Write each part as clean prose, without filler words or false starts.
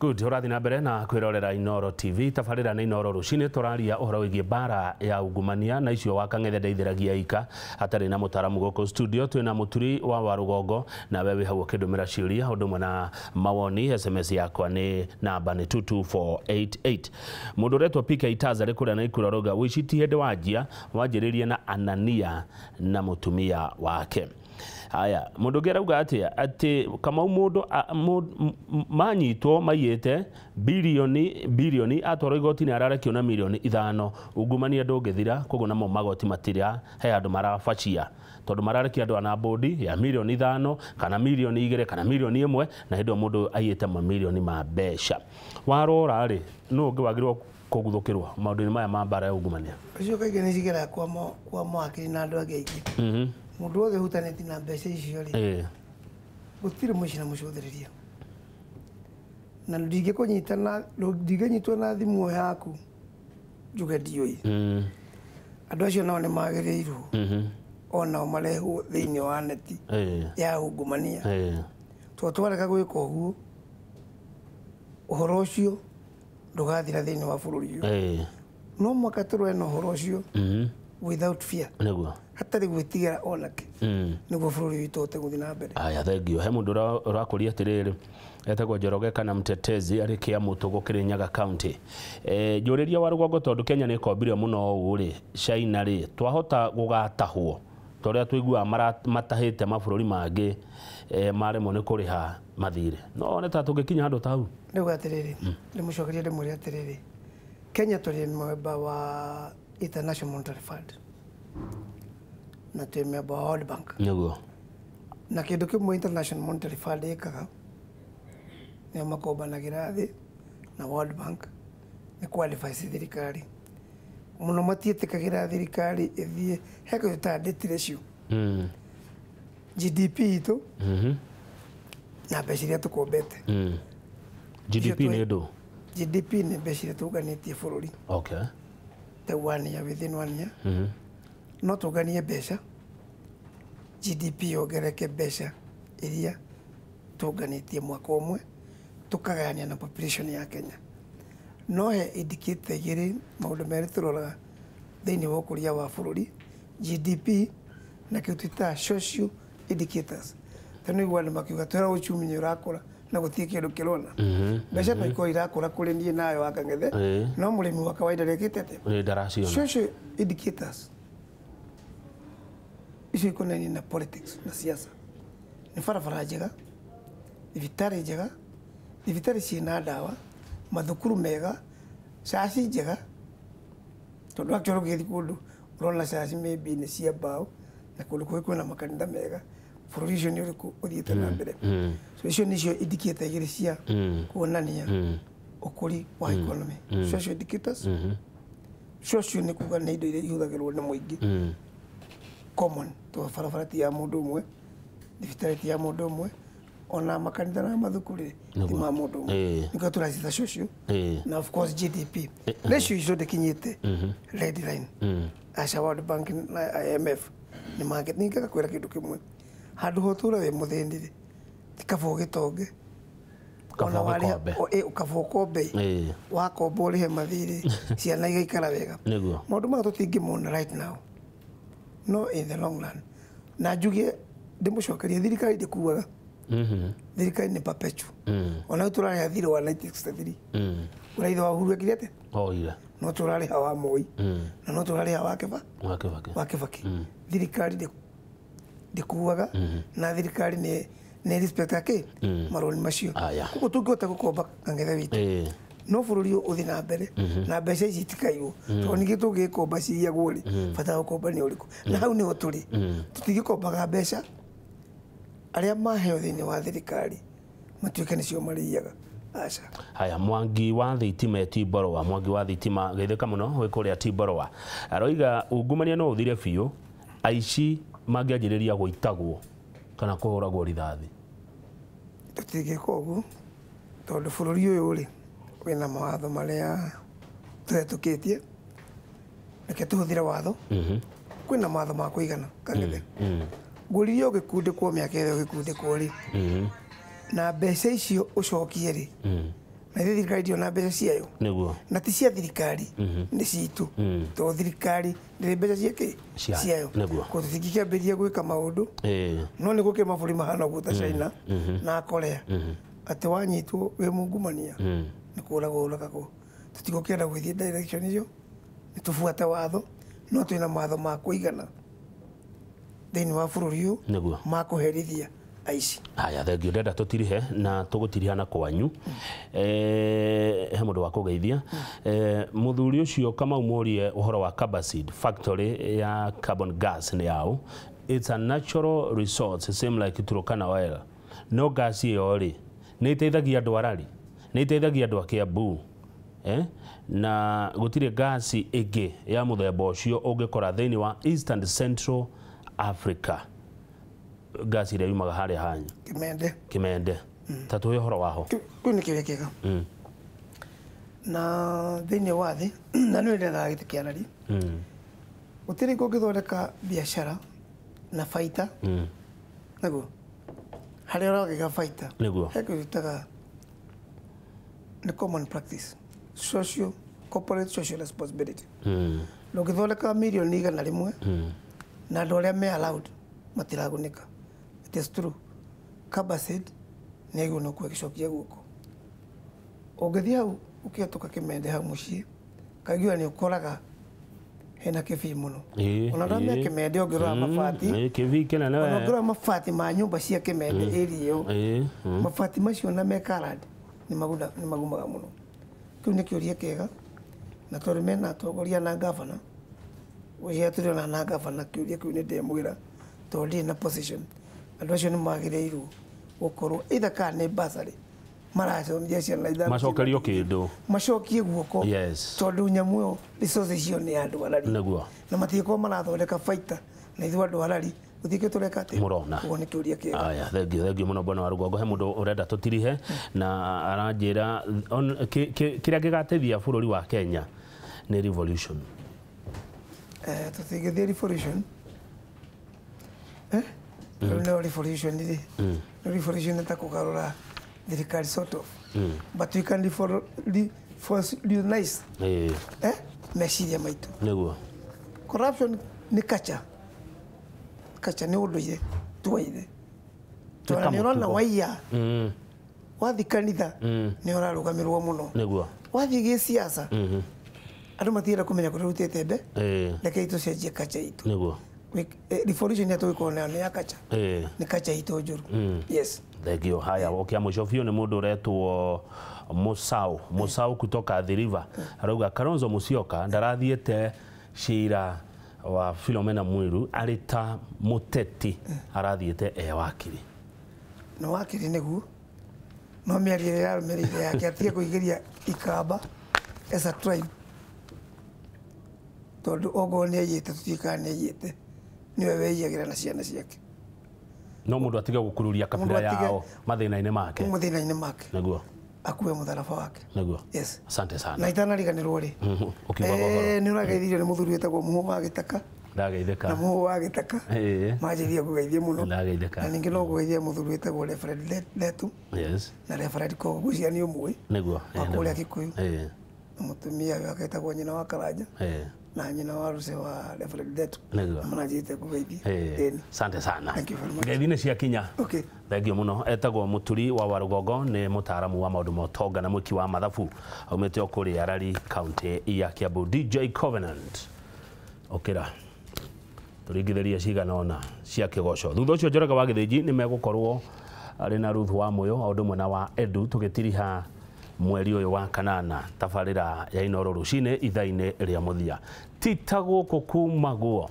Good, ũrathiĩ na mbere na kwĩrorera Inooro TV tabarĩra nĩ Inooro rũcinĩ tũraria ũhoro wĩgiĩ mbara ya ungumania na icio wa Kang'ethe ndeithĩragia ika hatarĩ na mũtaaramu gũkũ studio twĩna mũturi wa Warũgongo nawe wĩ hau ũkĩndũmĩra ciũria ũndũ ũmwe na mawoni. SMS yakwa nĩ namba nĩ 22488. Mũndũ ũretwo PK Taz arĩ kũrĩa Naikuru arauga ũici ti hĩndĩ wanjia wanjĩrĩrie na Anania na mũtumia wake. Haya, mũndũ ũngĩ arauga atĩa atĩ Kamau mũndũ manyitwo maiyĩte bilioni bilioni atwarwo igoti-inĩ ararekio na milioni 5. Ungumania ndũngĩthira, koguo namo magoti matira he andũ marabacia tondũ mararekia andũ ana bodi ya milioni 5 kana milioni 2 kana milioni 1 na hĩndĩ ĩyo mũndũ aiyĩte mamilioni ma mbeca. Warora rĩ, nũ ũngĩ wagĩrĩirwo kũguthũkĩrwo maũndũ-inĩ maya ma mbara ya ungumania? Ũcio kaingĩ nĩ cigeraga kwa mawakiri na andũ angĩ aingĩ. Mũndũ wothe ũhutanĩtie na mbeca icio rĩ, gũtirĩ mũici na mũcũthĩrĩria. Na ndingĩkũnyita na ndingĩnyitwo na thimũ yaku njuge ndiũĩ. Andũ acio nao nĩ magĩrĩirwo onao marehwo thĩinĩ wa neti ya ungumania. Tondũ twarega gwĩka ũguo, ũhoro ũcio ndũgathira thĩinĩ wa bũrũri ũyũ. No mũhaka tũrũe na ũhoro ũcio without fear. Nĩguo. Hatarĩ gwĩtigĩra onake. Nĩguo bũrũri witũ ũhote gũthiĩ na mbere. Aya, thank you. He mũndũ ũrakũria atĩrĩrĩ, etagwo Njoroge kana Mtetezi arĩ Kĩamũtũ Kĩrĩnyaga County. Njũrĩria wa rũgongo tondũ Kenya nĩ ĩkombire mũno ũũ rĩ, China rĩ, twahota gũgatahwo ta ũrĩa tũiguaga matahĩte mabũrũri mangĩ maremwo nĩ kũrĩha mathirĩ. No one ta tũngĩkinya handũ ta hau. Ndauga atĩrĩrĩ, ndĩmũcokerie ndĩmwĩre atĩrĩrĩ, Kenya tũrĩ member wa International Monetary Fund na twĩ member wa World Bank. Nĩguo. Na kĩndũ kĩmwe International Monetary Fund ĩkaga nĩo makombanagĩra thĩ na World Bank nĩ kũ advise thirikari mũno. Matiĩtĩkagĩra thirikari ĩthiĩ he kĩndũ ta debt ratio, GDP itũ na mbeca iria tũkombete. GDP nĩ ndũ? GDP nĩ mbeca iria tũnganĩtie bũrũri. Ta one year, within one year no tũnganie mbeca GDP yongerereke mbeca iria tũnganĩtie mwaka ũmwe tũkagayania na population ya Kenya. No he indicator igĩrĩ, maũndũ merĩ tũroraga thĩinĩ wa ũkũria wa bũrũri, GDP na kĩndũ twĩtaga social indicators. Ta nĩ ũiguaga andũ makiuga twĩra uchumi nĩ ũrakũra na gũtirĩ kĩndũ kĩrona. Mbeca no ikorwo irakũra kũrĩ niĩ nawe wa Kang'ethe, no mũrĩmi wa kawaida ndekĩte atĩa? Nĩ ndaraciona. Social indicators icio ikonainie na politics na siasa. Nĩ barabara njega, thibitarĩ njega, thibitarĩ ciĩna ndawa, mathukuru mega, caci njega, tondũ actually ũgĩthiĩ kũndũ ũrona caci maybe nĩ cia mbaũ na kũndũ kũngĩ kwĩna makanitha mega, bũrũri ũcio nĩ ũrĩkũ ũthiĩte na mbere. So icio nĩcio indicator igĩrĩ cia kuonania ũkũri wa economy. Social indicators, social nĩ kuga nĩ indo iria ihũthagĩrwo nĩ mũingĩ common, to barabara ti ya mũndũ ũmwe, thibitarĩ ti ya mũndũ ũmwe, ona makanitha na mathukuru rĩ ti ma mũndũ ũmwe. Nĩkĩo tũracita social na of course GDP ratio icio ndĩkinyĩte red line. Aca World Bank na IMF nĩ mangĩ ningĩ ngakwĩra kĩndũ kĩmwe, handũ ha ũtũre wĩ mũthĩni rĩ, ti kaba ũgĩtonge. Kaba ũgĩkombe. Kaba ũkombe, wakomba ũrĩhe mathirĩ, ciana igaikara wega. Nĩguo. Maũndũ maya tũtingĩmona right now, no in the long run. Na njuge ndĩmũcokerie, thirikari ndĩkuaga. Thirikari nĩ perpetual. Ona rĩu tũrarĩha thirĩ wa 1963 ũrĩa ithe wa Uhuru ekire atĩa? Oire. No tũrarĩha wa Moi na no tũrarĩha wa Kĩba Wa Kĩbakĩ. Wa Kĩbakĩ. Thirikari ndĩkuaga na thirikari nĩ respect kĩ marũni macio. Koguo tũngĩhota gũkomba Kang'ethe witũ no bũrũri ũyũ ũthiĩ na mbere na mbeca ici itikaiywo, tondũ ningĩ tũngĩgĩkomba ciyagwo rĩ, bata wa gũkomba nĩ ũrĩkũ? Na hau nĩho tũrĩ. Tũtingĩkombaga mbeca arĩa maheo thĩinĩ wa thirikari matuĩke nĩcio marĩiyaga, aca. Haya, Mwangi wa thitima Tiborwa, Mwangi wa thitima geithĩka mũno wĩ kũrĩa Tiborwa, aroiga ungumania no ũthire biũ aici mangĩanjĩrĩria gũitagwo kana kũhũragwo rithathi. Tũtingĩka ũguo tondũ bũrũri ũyũ rĩ wĩna mawatho marĩa tũhetũkĩtie. Reke tũhũthĩre watho. Kwĩna mawatho ma kũigana Kang'ethe. Ngũririe ũgĩkundĩkwo mĩaka ĩrĩa ũgĩkundĩkwo rĩ, na mbeca icio ũcokie rĩ, Na ithuĩ thirikari ndĩona mbeca ciayo. Nĩguo. Na ti cia thirikari, nĩ citũ. Tondũ thirikari ndĩrĩ mbeca cia kĩ? Ciayo. Nĩguo. Koguo tũtingĩkĩambĩrĩria gwĩka maũndũ. No nĩ gũkĩrĩ mabũrũri mahana ũguo ta China na Korea. Atĩ wanyitwo wĩ mungumania nĩ kũragwo ũragagwo. Tũtigũkĩenda gũgĩthiĩ direction icio, nĩ tũbuate watho, no twĩna mawatho ma kũigana thĩinĩ wa bũrũri ũyũ Nĩguo. ma kũherithia aici. Haya, thengio, ndenda tũtirihe na tũgũtiriha na kwanyu. He mũndũ wa kũgeithia. Mũthuri ũcio Kamau mũrie ũhoro wa Carbacid factory ya carbon gas nĩ yaũ. It's a natural resource same like Turkana oil. No gas ĩyo rĩ, nĩ ĩteithagia andũ Arari, nĩ ĩteithagia andũ a Kiambu. Na gũtirĩ gasi ĩngĩ ya mũthemba ũcio ũngĩkora thĩinĩ wa East and Central Africa. Gasi ĩrĩa yumaga harĩa hanyu Kimende. Kimende. Ta tũhe ũhoro waho. Kĩu nĩ kĩũria kĩega. Na thĩinĩ wa thĩ, na nĩ ndethaga gĩtĩ kĩa Arari. Gũtirĩ kũngĩthondeka biacara na baita. Nĩguo. Harĩa ũragĩga baita. Nĩguo. He kĩndũ nĩ common practice. Social, corporate social responsibility. Ndũngĩthondeka mirioni 100 na andũ arĩa me allowed matiragunĩka. It is true. Carbacid nĩ agĩrĩirwo nĩ gũcokia guoko. Ũngĩthiĩ hau ũkĩhetũka Kimende hau mũciĩ, kaiguaga nĩ ũkoraga hena kĩbii mũno. Ona andũ arĩa me Kimende ũngĩrora mabati, Kĩbii kĩnene ona we. ũngĩrora mabati ma nyũmba cia Kimende area ĩyo, mabati macio na me colored nĩ magumaga mũno. Kĩu nĩ kĩũria kĩega, na tondũ mena atongoria na ngabana, ũcio tũrĩona na ngabana kĩũria kĩu nĩ ndemwĩra tondũ ndirĩ na position. Andũ acio nĩ magĩrĩirwo gũkorwo either kana nĩ bursary maracomithia ciana ithano, Macokerio kĩndũ. Macokie guoko. Yes. Tondũ nyamũ ĩyo resources icio nĩ ya andũ Arari. Nĩguo. Na matingĩkorwo marathondeka baita na ithuĩ andũ Arari gũtirĩ tũreka atĩa. Mũrona. Ũguo nĩ kĩũria kĩega. Aya, thengio, thengio mũno bwana wa Rũgongo. He mũndũ ũrenda tũtirihe na aranjĩra kĩrĩa gĩgateithia bũrũri wa Kenya nĩ revolution. Tũtingĩthiĩ revolution. Rĩu nĩyo revolution rĩ. Nĩ revolution nĩ ta kũgarũra thirikari sort of. But we can revolutionize meciria maitũ. Nĩguo. Corruption nĩ culture. Culture nĩ ũndũire tuwaire. Tondũ nĩ ũrona waiya. Wathiĩ kanitha nĩ ũrarũgamĩrwo mũno. Nĩguo. Wathiĩ gĩsiasa andũ matirenda kũmenya kũrĩa ũrutĩte mbe. Rekei tũcenjie culture itũ. Nĩguo. Revolution ya tũgĩkorwo nayo nĩ ya culture. Nĩ culture itũ njũru. Yes. Thengio. Haya, ũkia mũico biũ nĩ mũndũ ũretwo Musau. Musau kutoka Athi River. Arauga Kalonzo Musyoka ndarathiĩte cira wa Philomena Mwilu arĩ ta mũteti, arathiĩte e wakiri. Na wakiri nĩguo. No mĩario ĩrĩa yarũmĩrĩire yake atige kũingĩria Ikamba as a tribe. Tondũ okorwo nĩ aiyĩte tũtiũĩ kana nĩ aiyĩte. Nĩwe weiyagĩra na ciana ciake. No mũndũ atige gũkururia kabira yao mathĩna-inĩ make. Mathĩna-inĩ make. Nĩguo. Akue mũtharaba wake. Nĩguo. Yes. Asante sana. Na itanariganĩrwo rĩ. Ũkiuga ũhoro. Nĩ ũrageithirio nĩ mũthuri wĩtagwo Mũhũ wa Gĩtaka. Ndageithĩka. Na Mũhũ wa Gĩtaka. Manjĩrĩria kũgeithia mũno. Ndageithĩka. Na ningĩ no kũgeithia mũthuri wĩtagwo Reverend Letu. Yes. Na Reverend Kogo ngwĩciria nĩ ũmũĩ. Nĩguo. Wa kũrĩa Kikuyu. Na mũtumia wake etagwo nyina wa Karanja. Na nyina wa Ruse wa Reverend Letu. Nĩguo. Manjĩrĩte kũgeithia. Asante sana. Thank you very much. Ngeithi nĩ ciakinya. Okay. Thengio mũno. Etagwo Mũturi wa Warũgongo, nĩ mũtaaramu wa maũndũ ma ũtonga na mwĩki wa mathabu. Aumĩte o kũrĩa Arari county ya Kiambu. DJ Covenant. Ũkĩra. Tũringithĩrie cigana ũna cia kĩgoco. Thutha ũcio Njoroge wa Gĩthĩnji nĩ megũkorwo arĩ na Ruth wa Mũyũ o ũndũ ũmwe na wa Edu tũgĩtiriha mweri ũyũ wa kanana tabarĩra ya Inooro rũcinĩ ithaa-inĩ rĩa mũthia. Ti ta gũkũ kumagwo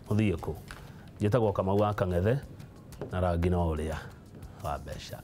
ũthiĩ kũ. Njĩtagwo Kamau wa Kang'ethe na rangi no ũrĩa wa mbeca.